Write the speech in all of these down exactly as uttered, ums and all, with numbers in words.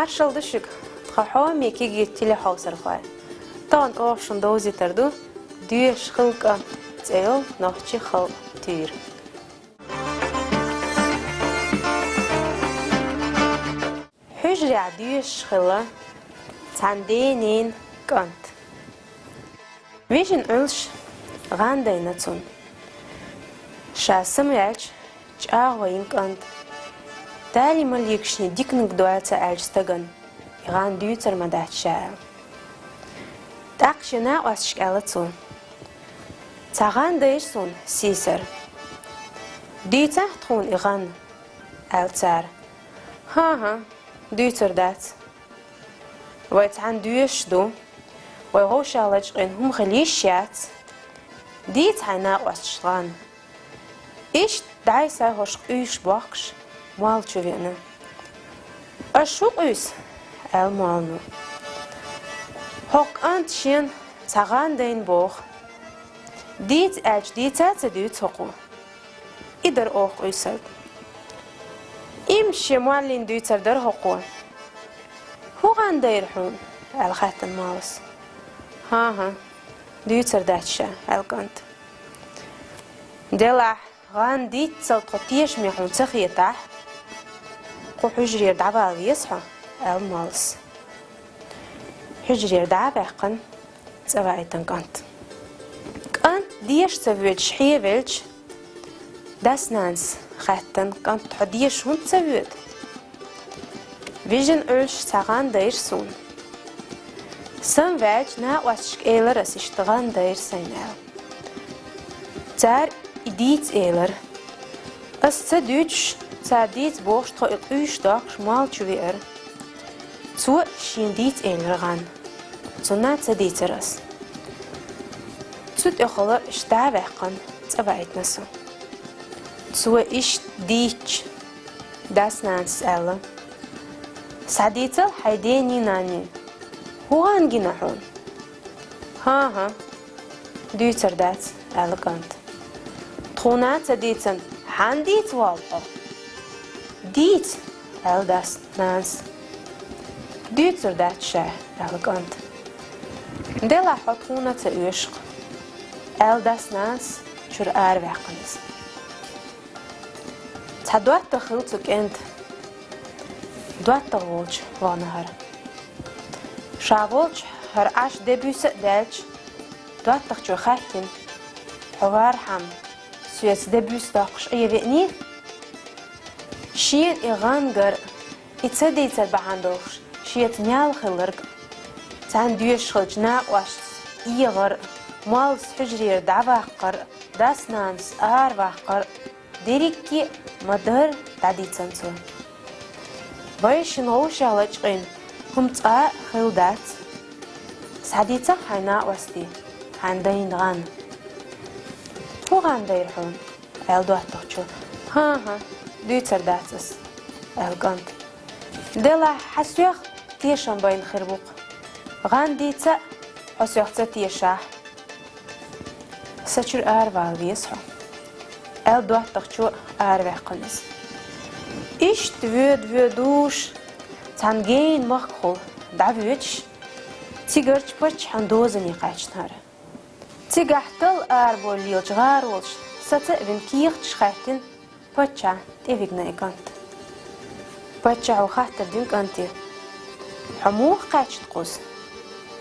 Маршал да шуга, тха хьоме кегийча телехьовсархой. Тахан оаха шун довзийтар да «Доьшуш хила, кӀант» цӀе йола нохчий халкъа туьйра. Хьуьжарехь доьшуш хилла цхьана денна кӀант. Вижина Ӏуьллуш гӀан дайна цунна. Ша самаваьлча, чӀагӀо йина кӀанта. Далла ма легашний диканиг дола ца аьлча стагана, и гӀан дуьйцур ма дац ша аьлла. ТӀаккха шен накъосташка аьлла цо: «Цхьа гӀан дайра суна, сийсара. Дийцахьа тхуна и гӀан», — аьлла цара. «ХӀан-хӀа, дуьйцур дац. Вай цхьана доьшуш ду, вай вовшах лачкъийна хӀума хила йиш яц. Дийца хьайн накъосташна гӀан». Иштта дӀай-сай хӀорш къуьйсуш бохкуш, молла чу веана. «Аш хӀун къуьйсу?» — аьлла моллано. «ХӀокху кӀанта шена цхьа гӀан дайна боху. Дийца аьлча, дийца а ца дуьйцу хӀокхо. И дара оха къуьйсург. Имма шен моллина дуьйцур дара хӀокхо». «ХӀун гӀан дайра хьуна?» — аьлла хаьттина моллас. «ХӀан-хӀа, дуьйцур дац ша», — аьлла кӀанта. «Делахь, гӀан дийццал тхо тешаме хьуна ца хетахь, кху хьуьжарера дӀавала веза хьо», — аьлла моллас. Хьуьжарера дӀа а ваьккхина, цӀа ваийтина кӀант. КӀант деша ца воьдуш хьевелча, дас-нанас хаьттина: «КӀант, хьо деша хӀунда ца воьду?» «Вижина Ӏуьллуш цхьа гӀан дайра суна. Самаваьлча, накъосташка элира ас иштта гӀан дайра сайна», — аьлла. «Цара и дийца элира. Ас ца дуьйцуш, цара дийца бохуш, тхо и къуьйсуш дохкуш, молла чу веара. Цо шена дийца элира гӀан. Цунна ца дийцира ас». Цу тӀехула иштта дӀа а ваьккхина, цӀа ваийтина со. Цо иштта дийцча, дас-нанас аьлла: «Схьадийцал хьайн дений, нанний, хӀун гӀан гина хьуна?» «ХӀан-хӀа, дуьйцур дац», — аьлла кӀанта. «Тхуна а ца дийцина, хьанна дийца воллу хьо?» «Дийца», — аьлла дас-нанас. «Дуьйцур дац ша», — аьлла кӀанта. «Делахь, хьо тхуна а ца оьшу-кх», — аьлла дас-нанас, чуьра араваьккхина иза. Цхьа доттагӀа хилла цу кӀентан. ДоттагӀа волчу вахана хӀара. Ша волчу хӀара Ӏаш де-буьйса а даьлча, доттагӀчо хаьттина: «Хьо вархьама, соьца де-буьйса доккхуш Ӏен веаний?» Шена и гӀан гар, и ца дийцар бахьана долуш шеца мел хилларг, цхьаьна доьшуш хиллачу накъосташца эгӀар, моллас хьуьжарера дӀаваккхар, дас-нанас араваккхар, дерриге а ма-дарра дӀадийцина цо. «Вайшинна вовшах лачкъийна хӀума цкъа а хилла дац. Схьадийцахьа хьайн накъостий, хьайн дайна гӀан». «ХӀун гӀан дайра хьуна?» — аьлла доттагӀчо. «ХӀан-хӀа, дуьйцур дац ас», — аьлла кӀанта. «Делахь, хьан соьх тешам байна хир ву-кх. ГӀан дийца а, хьо соьх ца тешахь, сан чуьра аравала веза хьо», — аьлла доттагӀчо араваьккхина иза. Иштта воьду-воьдуш, цхьана генна махкахула дӀавоьдуш, цигарчу паччахьан дозане кхаьчна хӀара. Цигахь талла арабовла лелачу гӀаролаша саца а вина кехаташ хаьттина паччахьна тӀевигна и кӀант. Паччахьо хаттар дина кӀанте: «Хьо муха кхаьчна кхуза?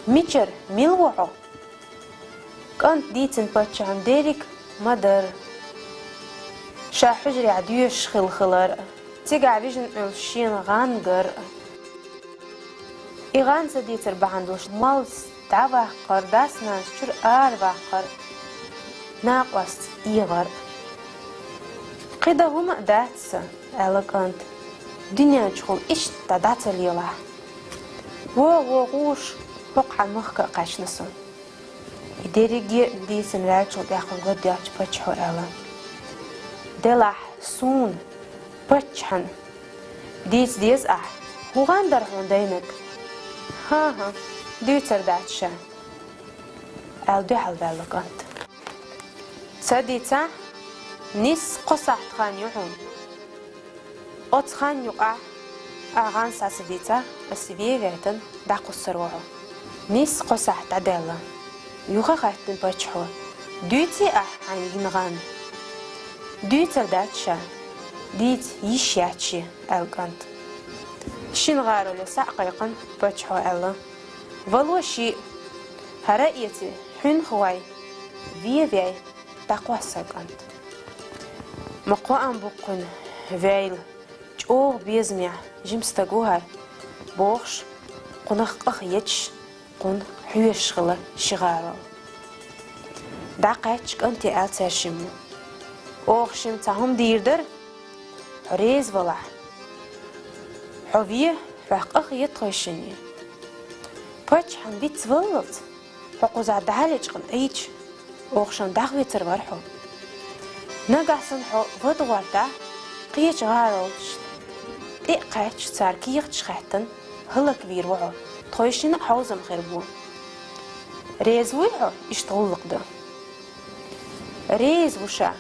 Мичара, мила ву хьо?» КӀанта дийцина паччахьна дерриг а ма-дарра. Ша хьуьжарехь доьшуш хилла хилар а, цигахь вижина Ӏуьллуш шена гӀан гар а. И гӀан ца дийцар бахьана долуш моллас дӀаваккхар, дас-нанас чуьра араваккхар, накъостца эгӀар. «Кхин дан хӀума а дац сан», — аьлла кӀанта, — «дуьнен чухула иштта дӀа ца лелахь. ВогӀу-вогӀуш, хӀокху хьан махка а кхаьчна со». И дерриге а дийцина ваьллачул тӀаьхьа гӀо доьллачу паччахьо аьлла: «Делахь суна, паччахьна, дийца деза ахь, хӀун гӀан дара хьуна дайнарг?» «ХӀан-хӀа, дуьйцур дац ша», — аьлла дуьхьал ваьлла кӀанта. «Ца дийцахь, нисса кхо сахьт хан ю хьуна. Оцу хан юкъахь Ахь гӀан сацадийцахь, ас вен ваьйтан дӀакхуссар ву хьо. Нийсса кхо сахьт дӀадаьлла. Юха хаьттина паччахьо: «Дуьйций ахь хьайна гина гӀан?» «Дуьйцар дац ша». «Дийца йиш яц шен», — аьлла кӀанта. Шин гӀароле схьа а кхайкхина, паччахьо аьлла: «Вало шиъ, хӀара а эций, хьуьнах вай, вен ваьй», — дӀакхоссар кӀанта. «Ма кхоам бу-кх хьуна ваьйла, чӀогӀа безамехь жима стаг ву хӀара», — бохуш, кхунах къахеташ, кхунна хьоьжуш хилла ши гӀарол. ДӀакхаьчча, кӀанте аьлла цаьршимма: «Оха шимма цхьа хӀума дийр дара, хьо реза валахь. Хьо ве, хьох къахета тхойшинна». Паччахьан вицваллалц хьо кхузахь дӀа а лечкъина Ӏийча, оха шимма дӀахоьцур вара хьо. Нагахь санна хьо вада гӀортахь, кхечу гӀаролашна тӀе а кхаьчча, цара кехаташ хаьттина, хӀаллаквийр ву хьо, тхойшинна а хьовзам хир бу. Реза вуй хьо иштта гӀуллакх дан? Реза ву ша,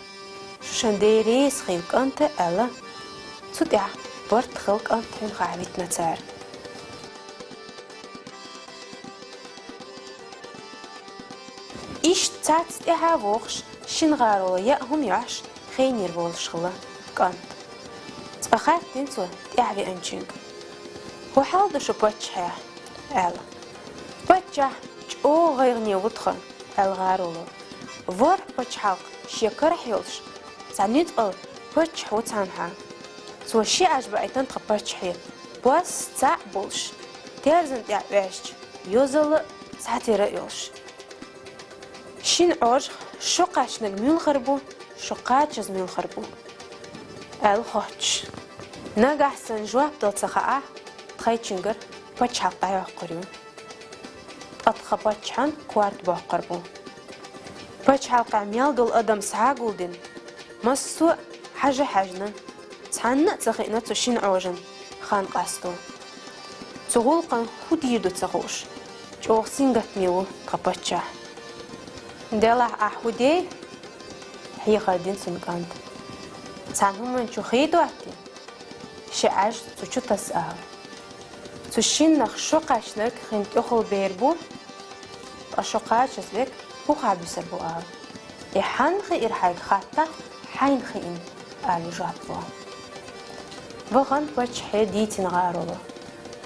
шу шун ден реза хила, кӀанта аьлла. Цу тӀехь барт хилла кӀант хьуьнхахь витина цара. Иштта цхьацца тӀаьхьа вохуш, шина гӀароло яа хӀума йохьуш, хенера волуш хилла кӀант. Цкъа хаьттина цо тӀаьхьавеанчуьнга: «ХӀун хьал ду шу паччахьехь?» — аьлла. «Паччахь чӀогӀа гӀайгӀане ву тхан», — аьлла гӀароло. «ВорхӀ пачхьалкх шен карахь йолуш, цхьа нуьцкъала паччахь ву цхьанхьа. Цо ши Ӏаж баийтина тхан паччахье, бос цхьаъ болуш, терзан тӀехь оьшучу йозалла а, цхьатера а йолуш. Шина Ӏожах шо кхаьчнарг муьлхара бу, шо кхачаза муьлхара бу», — аьлла хоттуш. Нагахь санна жоп дала ца хаахь, тхайчуьнгара пачхьалкх дӀайоккхур ю. Ткъа тхан паччахьан корта боккхур бу. Пачхьалкхехь мел долу адам схьагулдина, массо а хьажа хьаьжна, цхьанна а ца хиъна цу шина Ӏожан хан къасто. Цу гӀуллакхан хӀун дийр ду ца хууш, чӀогӀа сингаттаме ву тхан паччахь. «Делахь ахь хӀун дей?» — хьехар дина цуьнан кӀанта. «Цхьана хӀуманна чу хий доттий, ши Ӏаж цу чу таса», — ала. «Цу шиннах шо кхаьчнарг хин тӀехула бер бу, ткъа шо кхачаза верг хӀухьа буьсур бу», — ала. «И хьанна хиира хьайга хаттахь, хьайна хиъна», — аьлла жоп ло. Вахана паччахье дийцина гӀароло.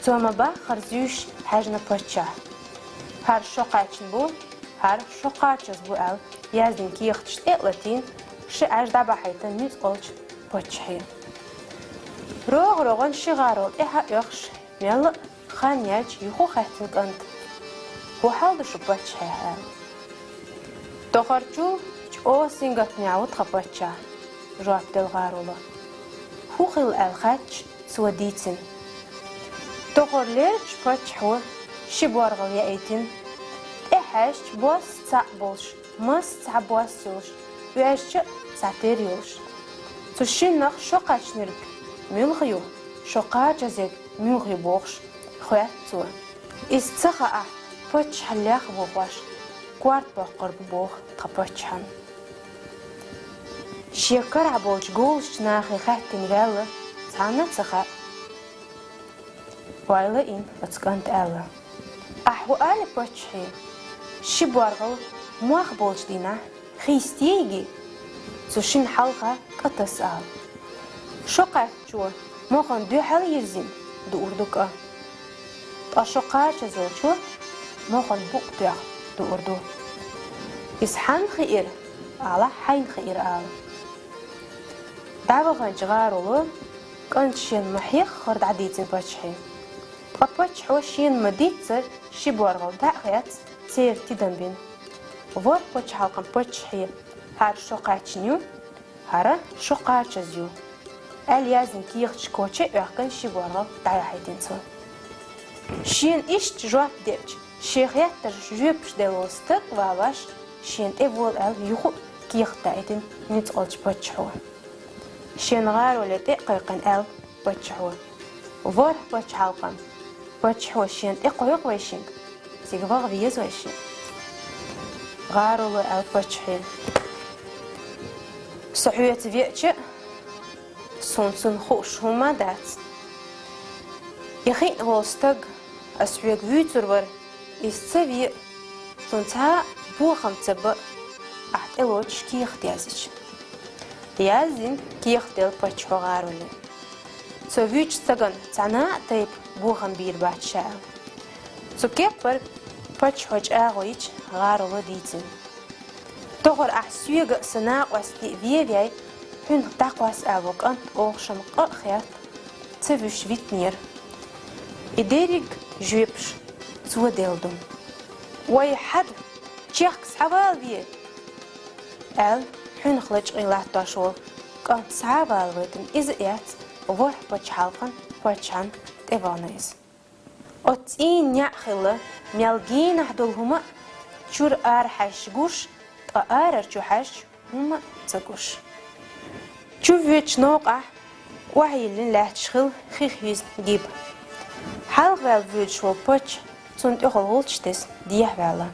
Цо ма-баххара зуьйш хьаьжна паччахь. «ХӀара шо кхаьчна бу, хӀара шо кхачаза бу», — аьлла, яздина кехаташ тӀе а латийна, ши Ӏаж дӀабахьийтина нуьцкъалчу паччахье. РогӀу-рогӀана ши гӀарол тӀаьхьа а оьхуш, мелла а хан яьлча, юха а хаьттина кӀанта: «ХӀун хьал ду шу паччахьехь?» — аьлла. «Тохарчул чӀогӀа сингаттаме ву тхан паччахь», — жоп делла гӀароло. «ХӀун хилла?» — аьлла хаьттича, цо дийцина. Тохарлерчу паччахьо ши боргӀал яийтина, тӀе хьаьжча, бос цхьаъ болуш, маса цхьа бос йолуш, оьшуча а цхьатера йолуш. «Цу шиннах шо кхаьчнарг муьлха ю, шо кхачазерг муьлха ю?» — бохуш, хоьтту цо. Иза ца хаахь, паччахьан лех бохош, корта боккхур бу, боху тхан паччахьан. Шен карахь болчу говзачу нахе хаьттина ваьлла, цхьанна а ца хаьа. Ойла йина оцу кӀанта аьлла: «Ахь хӀун али паччахье? Ши боргӀал мох болчу дийнахь хи стегий, цу шина хьалха кӀа таса ала. Шо кхаьччо мохана дуьхьал йирзина дуур ду кӀа. Ткъа шо кхачаза йолчо мохана букъ тоьхна дуур ду. Иза хьанна хиира?» — алахь, «Хьайна хиира», — ала. ДӀаваханчу гӀароло кӀанта шена ма-хьеххара дӀадийцина паччахье. Ткъа паччахьо шена ма-дийццара ши боргӀал дӀа а хецна, церан тидам бина. ВорхӀ пачхьалкхан паччахье: «ХӀара шо кхаьчна ю, хӀара шо кхачаза ю», — аьлла, яздина кехаташ коча а оьхкина, ши боргӀал дӀаяхьийтина цо. Шена иштта жоп деача, шен хеттаршна жоьпаш делла волу стаг а валош, шена тӀе вола аьлла, юха а кехат даийтина нуьцкъалчу паччахьо. Шен гӀароле тӀе а кхайкхина, аьлла паччахьо: «ВорхӀ пачхьалкхан паччахьо шена тӀе кхойкху вайшинга, цига ваха веза вайшиъ». ГӀароло аьлла паччахье: «Со хьоьца веача а, суна цунна хууш хӀумма а дац. Хиъна волу стаг, ас хьоьга вуьйцур вара, иза ца ве а, цунна цхьа а бохам ца бан а, ахь тӀелоцуш кехат язйича. Яздина кехат делла паччахьо гӀароле. Цо вуьйцучу стагана цхьана а тайпа бохам бийр бац ша аьлла. Цу кеппара паччахьо чӀагӀо йича, гӀароло дийцина. Тохара ахь соьга а, сан накъостий а вен вей, хьуьнах дӀакхосса ала ву кӀант олуш-м къа а хетта, ца вуьсуш витинера. И дерриг жоьпаш цо делла ду. Вай хьада, чехка схьавала ве! — аьлла, хьуьнах лачкъийна латтош волу кӀант схьа а валавайтина, иза а эцна, ворхӀ пачхьалкхан паччахьна тӀевахана иза. Оцу цӀийнан неӀ хилла, мел генахь долу хӀума а чуьра арахьаьжча гуш, ткъа арара чу хьаьжча хӀума а ца гуш. Чу воьдучу новкъахь охьайиллина лаьтташ хилла хих йизна гиба. Хьалха ваьлла воьдуш волу паччахь цунна тӀехула гӀулч тесна дехьаваьлла.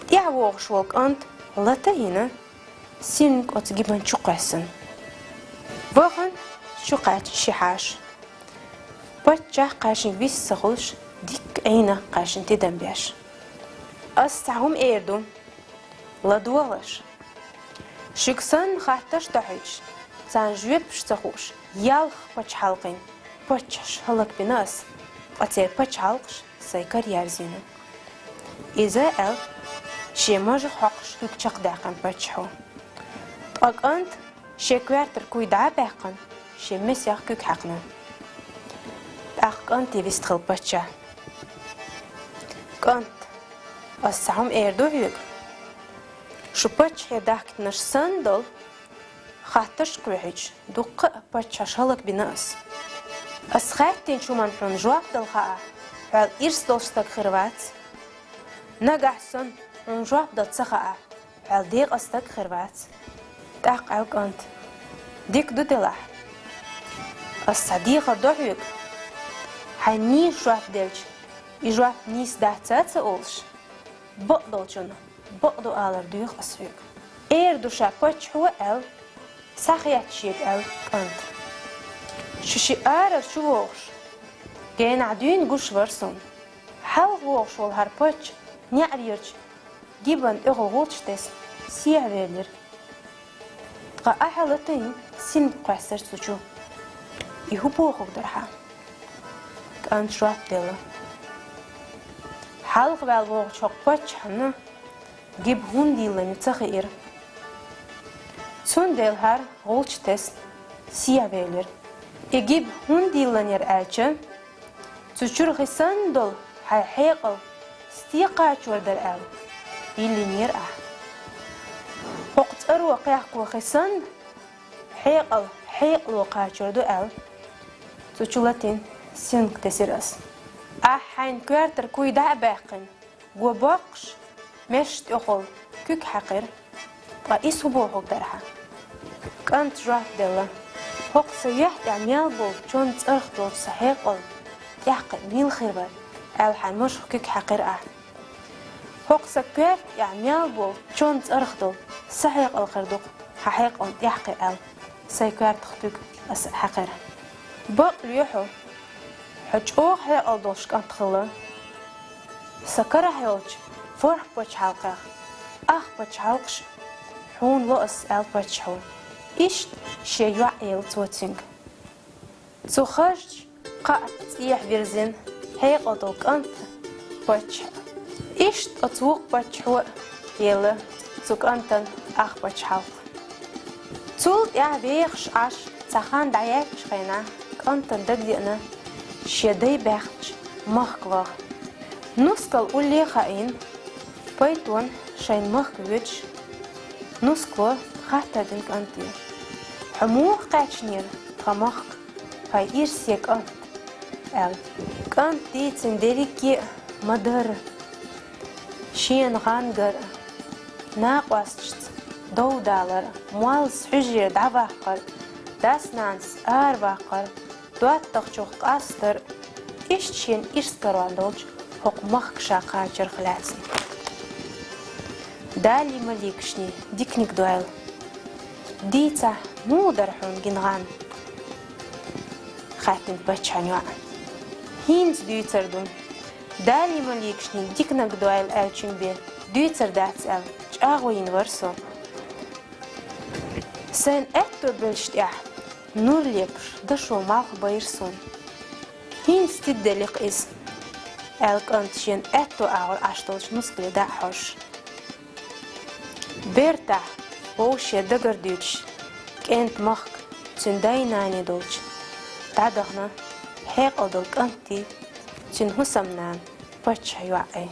ТӀаьхьа вогӀуш волу кӀант лата а йина, синг оцу гибан чу кхоьссина. Вахана чу кхаьчна ши хьаша. Паччахь кхаьчниг вист ца хуьлуш, дикка Ӏийна кхаьчна тидам беш. Ас цхьа хӀума эр ду, ладогӀалаш. Шуьга санна хаттарш а дохьуьйтуш, царна жоьпаш а ца хууш, ялх пачхьалкхан паччахьаш хӀаллакбина ас, ткъа церан пачхьалкхаш сайн кара ерзийна. Иза аьлла, шен мажах хьокхуш куьг чекхдаьккхина паччахьо. Ткъа кӀант шен коьртара куй дӀа а баьккхина, шен месех куьг хьаькхна. ТӀаккха кӀанте вистхилла паччахь: «КӀант, ас цхьа хӀума эр ду хьоьга. Шу паччахье дахкийтинарш санна долу хаттарш а кхоьхьуьйтуш, дуккха а паччахьаш хӀаллакбина ас. Ас хаьттинчу хӀуманна хьуна жоп дала хаахь, хьол ирс долуш стаг хир вац. Нагахь санна хьуна жоп дала ца хаахь, хьол декъаза стаг хир вац». ТӀаккха аьлла кӀанта: «Дика ду делахь. Ас цхьа дехар до хьоьга. Хьайн нийса жоп делча, и жоп нийса дац а ца олуш, бакъдолчунна бакъду алар доьху ас хьоьга». Эр ду ша паччахьо аьлла, схьахетта шега аьлла кӀанта: «Шу ши арара чу вогӀуш, генахь дуьйна гуш вара суна. Хьалха вогӀуш волу хӀара паччахь неӀарерчу гибан тӀехула гӀулч тесна, сехьавелира. Ткъа ахьа латайна синг кхоьссира цу чу. И хӀун бохург дара хьан?» КӀанта жоп делла: «Хьалха ваьлла вогӀучу хӀокху паччахьна гиба хӀунда йиллина ца хиира. Цундела хӀара гӀулч тесна, сехьавелира. И гиба хӀунда йиллинера аьлча, цу чуьра хи санна долу хьайн хьекъал стен кхачор дара аьлла, йиллинера ахь. ХӀокху цӀаро кхехко хи санна, хьекъал хьекъало кхачор ду аьлла, цу чу латийна синг тесира ас. Ахь хьайн коьртара куй дӀа а баьккхина, го боккхуш, мешан тӀехула куьг хьаькхира. Ткъа иза хӀун бохург дара хьан?» КӀанта жоп делла: «ХӀокху сан юьхь тӀехь мел болу чон цӀарах долчу сан хьекъал тӀаьхьакхиъна мила хир вара аьлла, хьайн мажах куьг хьаькхира ахь. ХӀокху сан коьрта тӀехь мел болу чон цӀарах долу сан хьекъал хир ду-кх хьан хьекъална тӀаьхьакхиъна аьлла, сайн коьртах куьг ас а хьаькхира. Бакъ лоьхьу, хьо чӀогӀа хьекъал долуш кӀант хилла. Сан карахь йолчу ворхӀ пачхьалкхех ах пачхьалкхаш хьуна ло ас», — аьлла паччахьо. Иштта шен йоӀ элира цо цуьнга. Цу хазачу кхаа цӀехьа вирзина хьекъал долу кӀант паччахь. Иштта оцу вукху паччахьо а елла цу кӀантана ах пачхьалкх. Цул тӀаьхьа вехаш Ӏаш цхьа хан дӀаяьллачу хенахь, кӀантана дагадеана шен дай баьхначу махка ваха. Нускал улле а хаийна, пайтонна шайн махка воьдуш, нускало хаттар дина кӀанте: «Хьо муха кхаьчнера тхан махка, хьайн ирсе кӀант?» — аьлла. КӀанта дийцина дерриге а ма-дарра: шена гӀан гар а, накъосташца дов далар а, моллас хьуьжарера дӀаваккхар а, дас-нанас араваккхар а, доттагӀчух къастар а, иштта шена ирс карор долчу хӀокху махка ша кхачарх лаьцна. Далий, маликашний, диканиг дойла. Дийцахь, муха дара хьуна гина гӀан? — хаьттина паччахьан йоӀа. ХӀинца дуьйцур ду. Дала ма лийгаш, диканиг дойла аьлча бен, дуьйцур дац аьлла, чӀагӀо йина вара со. Сайна аьтто беллача тӀехь нур лепаш дашо малх байра суна. ХӀинца тидделла-кх иза, аьлла кӀанта шен аьтто агӀор Ӏаш долчу нускале дӀа а хьожуш. Бертахь вовшийн дагара дуьйцуш, кӀентан махка, цуьнан дай-наний долчу, дӀадахана хьекъал долу кӀантий, цуьнан хӀусамнана паччахьан йоӀий.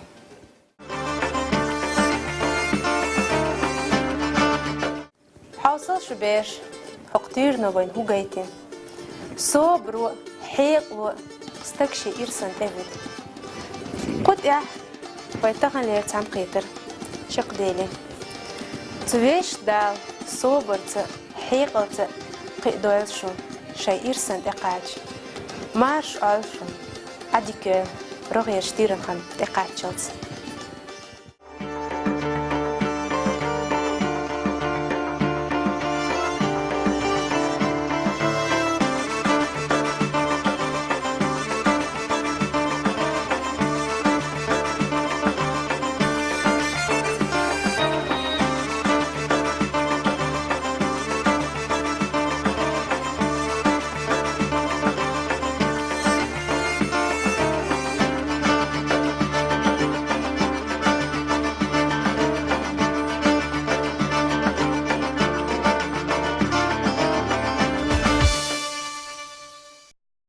Хьовсал шу, бераш, хӀокху туьйрано вайна хӀун гайтина. Собаро а, хьекъало а стаг шен ирсан тӀе вуьду. Кху тӀехь вай таханлера цхьаьнакхетар чекхдели. Цу вешан Дала собарца а, хьекъалца а кхиадойла шу шайн ирсан тӀекхача. Марша Ӏойла шу Ӏадика йойла рогӀера тӀера хан тӀекхаччалц.